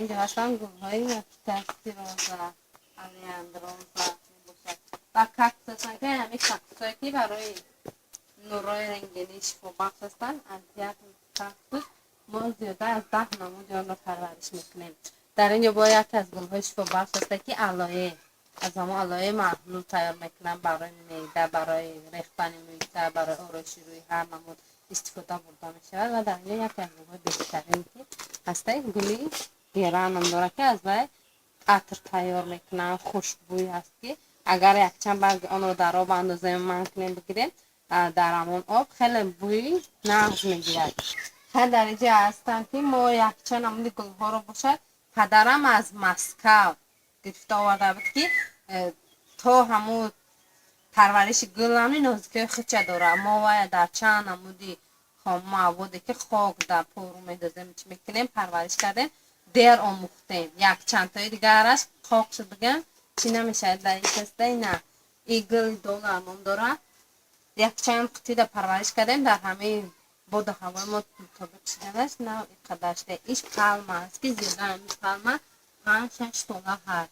Дар инҷо ҳастанд гулҳои кактуси роза, олеандр роза мебошад ва кактус ҳастанд, ки ҳамин кактусҳое, ки барои нурҳои рентгенӣ шифобахш ҳастанд. Аз як кактус мо зиёда аз 10 намуди онро парвариш мекунем. Дар инҷо бо яке аз гулҳои шифобахш ҳаста, ки алое, аз ҳамон алое маҳлул тайёр мекунам барои меъда, барои рехтани мӯйта, барои ороиши рӯи, ҳар намуд истифода бурда мешавад. Ва дар инҷо яке аз гулҳои беҳтарин, ки ҳастаи гули герань ном дорад, ки аз вай атр тайёр мекунанд, хушбӯй ҳаст, ки агар якчанд барги онро дар об андозем, ман кунем, бигирем, дар ҳамон об хеле бӯи нағз мегирад. Хеле дар инҷа ҳастанд, ки мо якчанд намуди гулҳоро бошад, падарам аз Маскав гирифта оварда буд, ки то ҳамун парвариши гул ҳами нозикиҳои худша дорад. Мо вая дар чанд намуди маводе, ки хок дар пору медозем, чӣ мекунем, парвариш кардем, дер омӯхтем. Якчандтои дигараш хок шуд, бигам, чӣ намешавад. Дар ин каста ина и гули доллар ном дорад. Якчанд қутида парвариш кардем, дар ҳамаи боду ҳавои мо мутобиқ шуданаш на иқадар шуда. Иш палма аст, ки зиёда ҳами палма 5-6 тола ҳаст.